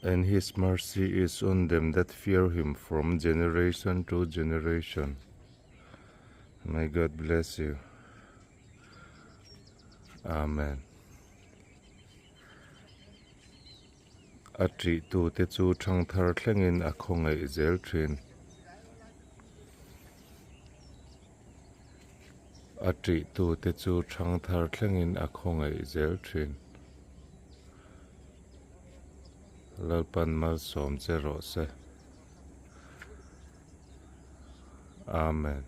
And his mercy is on them that fear him from generation to generation. May God bless you. Amen. A ṭihtute chu ṭhangthar thlengin a khawngaih zel ṭhin. A ṭihtute chu ṭhangthar thlengin a khawngaih zel ṭhin. Lalpan malsawm che rawh se. Amen.